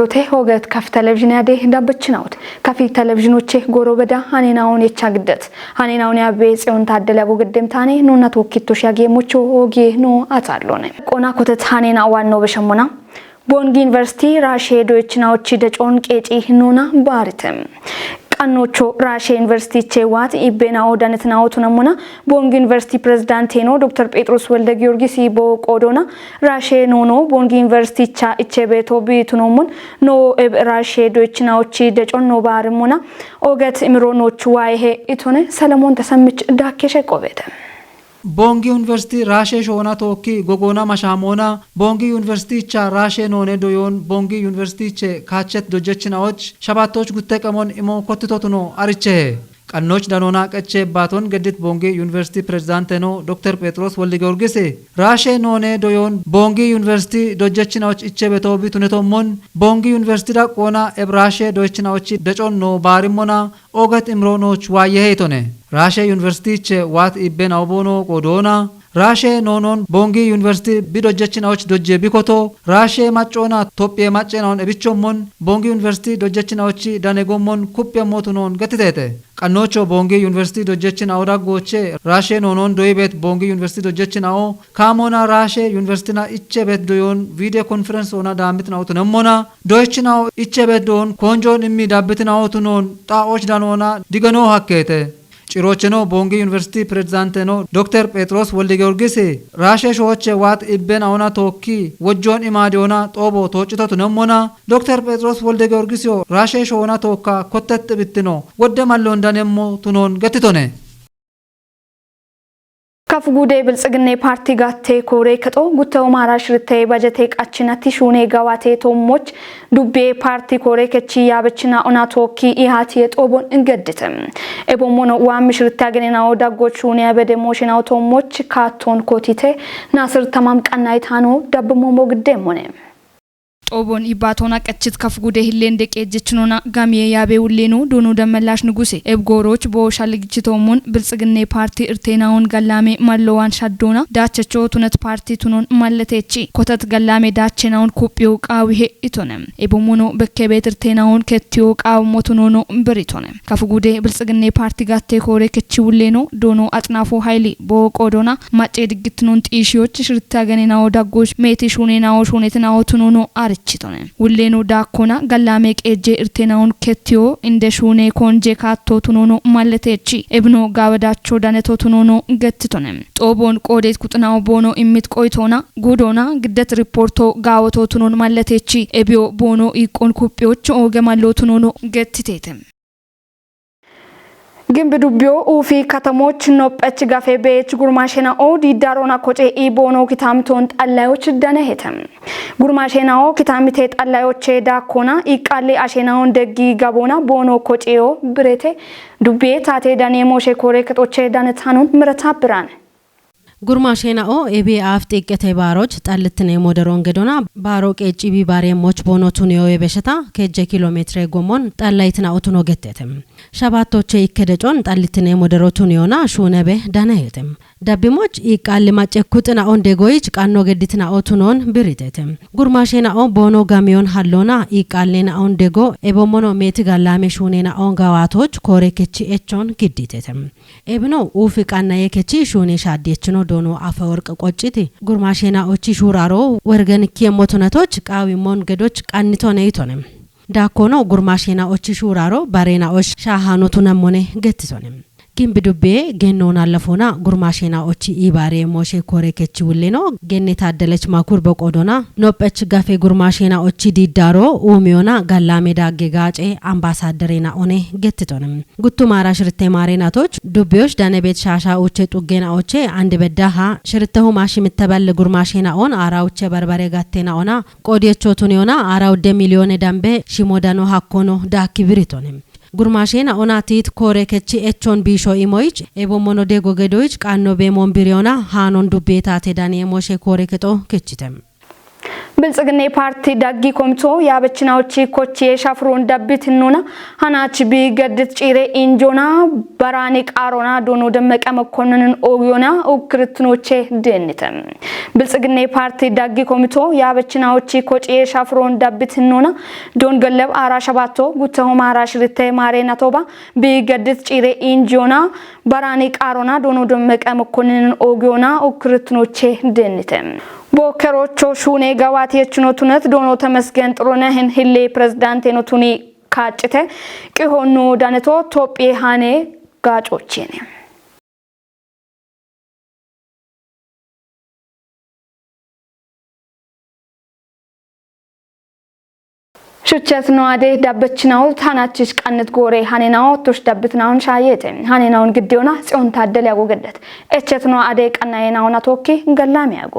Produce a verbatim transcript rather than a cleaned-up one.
Yote hoget kaf televizhine ade dabbachinawut. Kafi televizhinoche goro beda hanenawun yecha giddet. Hanenawun yabbe Tseyon Taddele abo giddem tane nuna tokkitto shage mucho oge no atallone. Qona kotet hanena wanno beshamona. Bongi University Raashe doyechinawochi decon qeeci nuna baaritem. Qannocho Raashe University che waat ibbena odanetna otunamona. Bongi University President no Doktor Petros Welde Giyorgis bo qodona. Raashe nono Bongi University cha ichebe to bi tunomon no eb Raashe doyechinawochi decon no baarimona. Oget imro noch wayhe itone Salomon Tasamich dakeshe qobete. Bongi University Raashe shoona tookki gogoona mashamoona. Bongi University cha Raashe noone doyoon Bongi University che kaachet dojjechinawoch shabattoch gutte qamon imo kottitotuno arichehe. Qannoch danoona qeche baaton geddit Bongi University President no Doktor Petros Welde Giyorgis Raashe noone doyoon Bongi University dojjechinawoch ichebe to bi tunetommon Bongi University daqqoona eb Raashe doyechinawochi decon no baarimona. Oget imro noch wayhe itone. Raashe University che waat ibbena obono qodona. Raashe nonon Bongi University bi dojjechinawoch dojje bikoto. Raashe maccona Tophiye maccenaon ebichommon Bongi University dojjechinawochi dane gommon kuppemmo tunon getitete. Qannocho Bongi University dojjechinawo daggoche Raashe nonon doyibet Bongi University dojjechinawo kamona Raashe University na ichebet doyoon video conference ona daamitnawo tunemmona. Doyechinawo ichebet doon konjon immi dabbitnawo tunon xaoch danoona digeno hakkete. Cirocheno Bongi University President no Doktor Petros Welde Giyorgis Raashe shooche waat ibbena ona tookki wojjon imadeona xoobo toocito tunemmona. Doktor Petros Welde Giyorgis yo Raashe shoona tookka kottet xibittino wodde mallon danemmo tunon getitone. Kaf gude Biltsiginne Parti gatte kore kexo gutte Omara shirte bajete qachinati shune gawate tommoch dubbe parti kore kechi yabechina ona tookki ihati ye xobon ingeddite. Ebo mono wa mishirte agenena o daggo shune abede moshina o tommoch katon kotite Nasir Tamam qannaytano dabbe momo gidde mone. Xobon ibatona qachit kaf gude hillen deqe jechinona gamiye yabe ulleno dono Dammelash Nuguse. Eb goroch bo shaligchitomun Biltsiginne Parti irtenaun gallame mallowan shaddona dachecho tunet parti tunon malletechi. Kotet gallame dachenaun kupyo qawihe itone. Ebo mono bekkebet irtenaun kettiyo qawmotunono biritone. Kaf gude Biltsiginne Parti gatte kore kechi ulleno dono Axnafu Hayli bo qodona macce diggitnon xishiyoch shirte agenena o daggoch meti shunena o shunetena o tunono arichitone. Ulleno dakkona gallame qeje irtenaun kettiyo inde shune konje kaatto tunono malletechi. Ebno gawedacho daneto tunono gettitone. Xobon qodet kuxinawo bono immit qoytona gudona giddet riporto gawoto tunon malletechi. Ebiyo bono iqqon kuphiyoch oge mallo tunono gettitete. Gimbi dubbiyo uufi katamoch nophech gafe beech gurmashena o diddarona koce i bono kitamton xallayoch danehete. Gurmashena o kitamite xallayoche dakkona iqqalle ashenaon deggi gabona bono koceyo birete dubbiye tate dane moshe kore kexoche danetanon mirata birane. Gurmashena o ebi af xiqqete baaroch xallitine moderon gedona baaro qeecibi bare moch bono tuniyo ebesheta kejje kilometre gomon xallaytina otuno gettete. Shabattoche ikke decon xallitine modero tuniyona shunebe danehete. Dabbimoch iqqalli macce kuxina on degoyich qanno gedditina otunon biritete. Gurmashena o bono gamiyon hallona iqqallena on dego ebomono meti gallame shunena on gawatoch kore kechi echon gidditete. Ebino uufi qannaye kechi shune shaddi echino dono Afeworq qocciti. Gurmashena ochi shuraro wergen kiye motonetoch qawi mon gedoch qannitone itone. Dakkono gurmashena ochi shuraro barena osh shahano tunamone gettitone. Gimbi dubbe genno nallafona gurmashena ochi ibare moshe kore kechi wulleno genne taddelech makur boqodona nophech gafe gurmashena ochi diddaro umiyona gallame dagge gaace ambasaderena one gettitone. Guttumara shirte mare natoch dubbiyosh danebet shasha uche xuggena oche andi beddaha shirte huma shimitte balle gurmashena on ara uche barbare gattena ona qodiyecho tuniyona ara udde miliyone dambe shimo dano hakkono dakki biritone. Gurmashena ona tit kore kechi echon bisho imoyich ebo mono dego gedoyich qanno be mon biriyona hanon dubbe tate dani emoshe kore keto kechite. ብልጽግና ፓርቲ ዳጊ ኮሚቶ የአበችናዎች ኮች የሻፍሮን ዳቢት ኖና ሀናች ቢገድት ጪሬ ኢንጆና በራኒ ቃሮና ዶኖ ደመቀ መኮንንን ኦዮና ኡክርትኖቼ ድንተ። ብልጽግና ፓርቲ ዳጊ ኮሚቶ የአበችናዎች ኮች የሻፍሮን ዳቢት ኖና ዶን ገለብ አራ ሸባቶ ጉተሆም አራ ሽርተ ማሬ ናቶባ ቢገድት ጪሬ ኢንጆና በራኒ ቃሮና ዶኖ ደመቀ መኮንንን ኦዮና ኡክርትኖቼ ድንተ። ቦከሮቾ ሹኔ ገዋት የችኖቱነት ዶኖ ተመስገን ጥሩነህን ህሌ ፕሬዝዳንት የኖቱኒ ካጭተ ቂሆኑ ዳነቶ ቶጴ ሃኔ ጋጮቼን። ሽቸት ነው አዴ ዳበችናው ታናችሽ ቀንት ጎሬ ሃኔናው ቶሽ ዳብትናውን ሻየተ ሃኔናውን ግዴውና ጽዮን ታደል ያጎገደት። እቸት ነው አዴ ቀናዬናውን አቶኪ ገላሚ ያጎ።